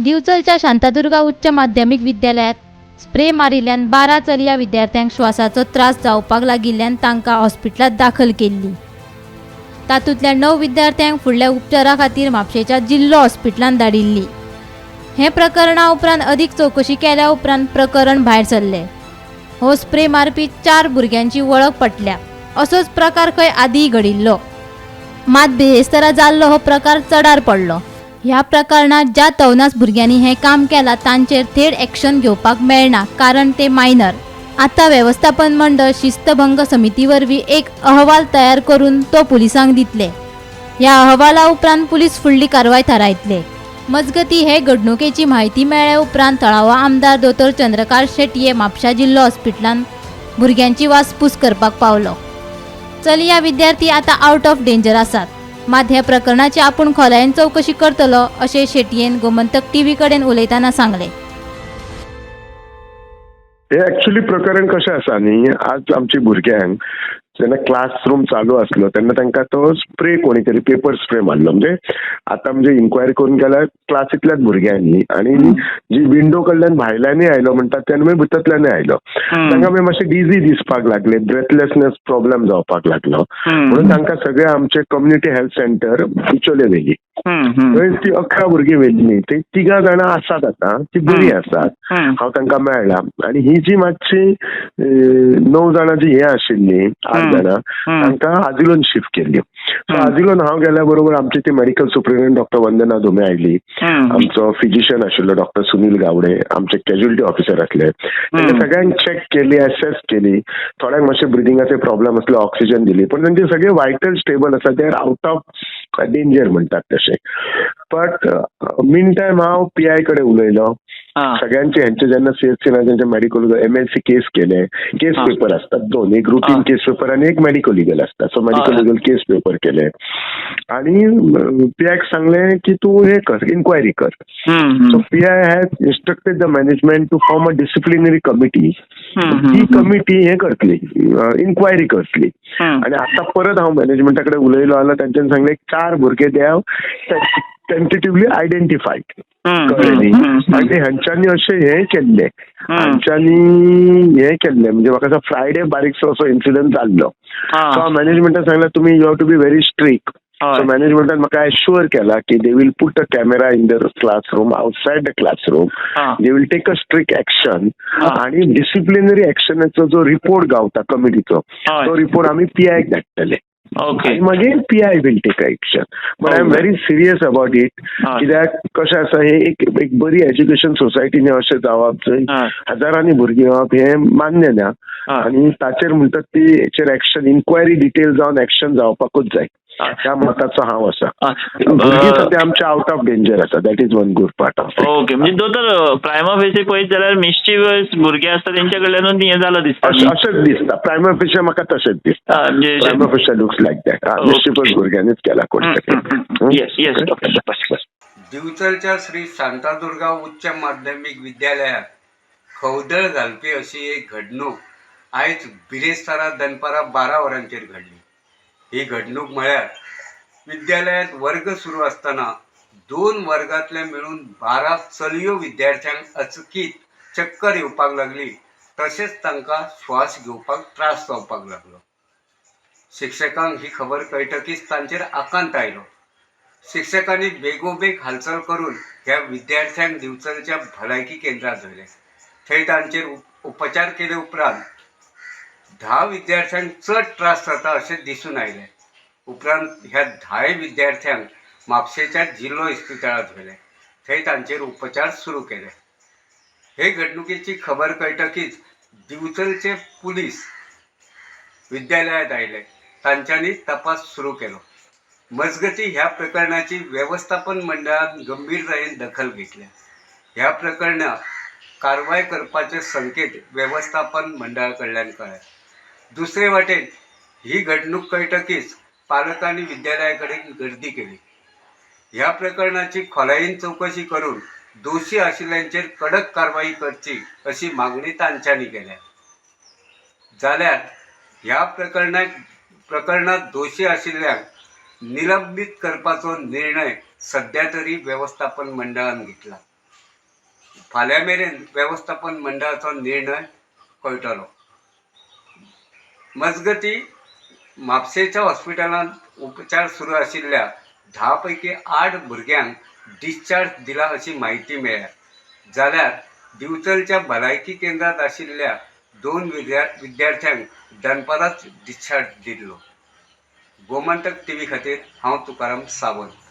दिवचलच्या शांतादुर्गा उच्च माध्यमीक विद्यालयात स्प्रे मारिल्ल्यान 12 चलया विद्यार्थ्यांक श्वासाचो त्रास जावपाक लागिल्ल्यान तांकां हॉस्पिटलांत दाखल केल्ली. तातूंतल्या 9 विद्यार्थ्यांक फुडल्या उपचारा खातीर म्हापशेंच्या जिल्लो हॉस्पिटलांत धाडिल्ली. हे प्रकरणा उपरांत अदीक चवकशी केल्या उपरांत प्रकरण भायर सरलें. हो स्प्रे मारपी 4 भुरग्यांची वळख पटल्या. असोच प्रकार खंय आदीय घडिल्लो, मात बिरेस्तारा जाल्लो हो प्रकार चडार पडलो. ह्या प्रकरणात ज्या तवनास भुरग्यांनी हें काम केलां तांचेर थेट एक्शन घेवपाक मेळना, कारण ते मायनर. आतां वेवस्थापन मंडळ शिस्तभंग समिती वरवीं एक अहवाल तयार करून तो पुलिसांक दितले. ह्या अहवाला उपरांत पुलीस फुडली कारवाय थारायतले. मजगती, हे घडणुकेची म्हायती मेळ्ळ्या उपरांत थळावो आमदार दोतोर चंद्रकांत शेटये म्हापशा जिल्लो हॉस्पिटलांत भुरग्यांची वासपूस करपाक पावलो. चलया विद्यार्थी आतां आउट ऑफ डेंजर आसात, मात ह्या प्रकरणाची आपूण खोलायेन चवकशी करतलो अशें शेटयेन गोमंतक टीव्ही कडेन उलयतना सांगलें. हे एक्चुअली प्रकरण कशें आसा न्ही, आज आमच्या भुरग्यांक जेन्ना क्लासरूम चालू आसलो तेन्ना तांकां तो स्प्रे कोणी तरी पेपर स्प्रे मारलो. म्हणजे आतां म्हणजे इन्क्वायरी करून गेल्यार क्लासींतल्याच भुरग्यांनी आनी जी विंडो कडल्यान भायल्यानूय आयलो म्हणटात ते आनी मागीर भितरल्यानूय आयलो. तांकां मागीर मातशें डिजी दिसपाक लागले, ब्रेथलेसनेस प्रॉब्लम जावपाक लागलो, म्हणून तांकां सगळे आमचे कम्युनिटी हेल्थ सेंटर बिचोले व्हेली. थंय ती 11 भुरगीं व्हेल्ली, थंय 3 जाणां आसात आतां, ती बरी आसात, हांव तांकां मेळ्ळा. आनी ही जी मातशी 9 जाणां जी हें आशिल्ली, 8 जाणां, तांकां आजिलोन शिफ्ट केल्ली. सो आजिलोन हांव गेल्या बरोबर आमची ती medical superintendent doctor Vandana Dhume आयली, आमचो फिजिशियन आशिल्लो डॉक्टर सुनील गावडे, आमचे कॅज्युअलिटी ऑफिसर आसले. तांकां सगळ्यांक चॅक केली, एसेस केली. थोड्यांक मातशे ब्रिदिंगाचे प्रॉब्लम आसले, ऑक्सिजन दिली, पण तांचे सगळे वायटल स्टेबल आसा, they are out of danger म्हणटात तशें. बट मीन टायम हांव पीआय कडेन उलयलो. सगळ्यांचे हेंचे जेन्ना सीएचसी ना तेंचे मेडिकल एमएलसी केस केले. केस पेपर असतात 2, एक रुटीन केस पेपर आणि एक मेडिकल लिगल असतात. सो मेडिकल लिगल केस पेपर केले आणि पीआयक सांगले की तूं हे कर, इन्क्वायरी कर. So PI has instructed the management to form a disciplinary committee. ती कमिटी हे करतली, इन्क्वायरी करतली. आणि आता परत हांव मॅनेजमेंटा कडेन उलयलो जाल्यार तांच्यानी सांगलें 4 भुरगे they have tentatively identified, कळ्ळें न्ही. आनी हांच्यांनी अशें हें केल्लें, हांच्यांनी हें केल्लें म्हणजे म्हाका दिसता फ्रायडे बारीकसो असो इन्सिडंट जाल्लो. सो हांव मॅनेजमेंटान सांगलें तुमी you have to be very strict. So मॅनेजमेंटान म्हाका एश्युअर केला की they will put a camera in the classroom, outside the classroom, they will take a strict action आणि डिसिप्लिनरी एक्शनाचो जो रिपोर्ट गावता कमिटीचो, तो रिपोर्ट आमी पीआयक धाडटले आनी मागीर PI will take action. But I am very serious about it, कित्याक कशें आसा, हे एक एक बरी एज्युकेशन सोसायटीन अशें जावप, जंय हजारांनी भुरगीं येवप, हें मान्य ना. आनी ताचेर म्हणटात ती हेचेर एक्शन, इन्क्वायरी डिटेल जावन एक्शन जावपाकूच जाय, त्या मताचो हांव आसा. भुरगीं सद्या आमच्या आउट ऑफ डेंजर आसा, that is one good part of. Okay, म्हणजे दोतोर, प्रायमा फेसी पळयत जाल्यार मिस्चिवस भुरगे आसता तेंच्या कडल्यानूच हें जालां दिसता. अशेंच दिसता, प्रायमा फेशी म्हाका तशेंच दिसता. म्हणजे prima facie looks like that, mischievous भुरग्यांनीच केला कोणी तरी. येस येस डॉक्टर, बस बस. दिवचलच्या श्री शांतादुर्गा उच्च माध्यमीक विद्यालयात खवदळ घालपी अशी एक घडणूक आयज बिरेस्तारा दनपारां 12 वरांचेर घडली. ही घडणूक म्हळ्यार विद्यालयांत वर्ग सुरू आसतना 2 वर्गांतले मेळून 12 चलयो विद्यार्थ्यांक अचकीत चक्कर येवपाक लागली, तशेंच तांकां श्वास घेवपाक त्रास जावपाक लागलो. शिक्षकांक ही खबर कळटकीच तांचेर आकांत आयलो. शिक्षकांनी बेगोबेग हालचाल करून ह्या विद्यार्थ्यांक दिवचलच्या भलायकी केंद्रात व्हेले. थंय तांचेर उपचार केले उपरांत 10 विद्यार्थ्यांक चड त्रास जाता अशें दिसून आयलें. उपरांत ह्या 10 विद्यार्थ्यांक म्हापशेच्या जिल्लो इस्पितळांत व्हेले. थंय तांचेर उपचार सुरू केले. हे घडणुकेची खबर कळटकीच दिवचलचे पुलीस विद्यालयात आयले. तांच्यांनी तपास सुरू केलो. मजगती, ह्या प्रकरणाची वेवस्थापन मंडळान गंभीरतायेन दखल घेतल्या. ह्या प्रकरणात कारवाय करपाचे संकेत वेवस्थापन मंडळा कडल्यान कळ्ळे. दुसरे वाटेन ही घडणूक कळटकीच पालकांनी विद्यालया कडेन गर्दी केली. ह्या प्रकरणाची खोलायेन चवकशी करून दोशी आशिल्ल्यांचेर कडक कारवाई करची अशी मागणी तांच्यांनी केल्या. जाल्यार ह्या प्रकरणात दोशी आशिल्ल्यांक निलंबीत करपाचो निर्णय सध्या तरी वेवस्थापन मंडळान घेतला. फाल्यां मेरेन वेवस्थापन मंडळाचो निर्णय कळटलो. मजगती, म्हापशेंच्या हॉस्पिटलांत उपचार सुरू आशिल्ल्या 10 पैकी 8 भुरग्यांक डिस्चार्ज दिला अशी म्हायती मेळ्ळ्या, जाल्यार दिवचलच्या भलायकी केंद्रांत आशिल्ल्या 2 विद्यार्थ्यांक दनपारांच डिस्चार्ज दिल्लो. गोमंतक टीव्ही खातीर हांव तुकाराम सावंत.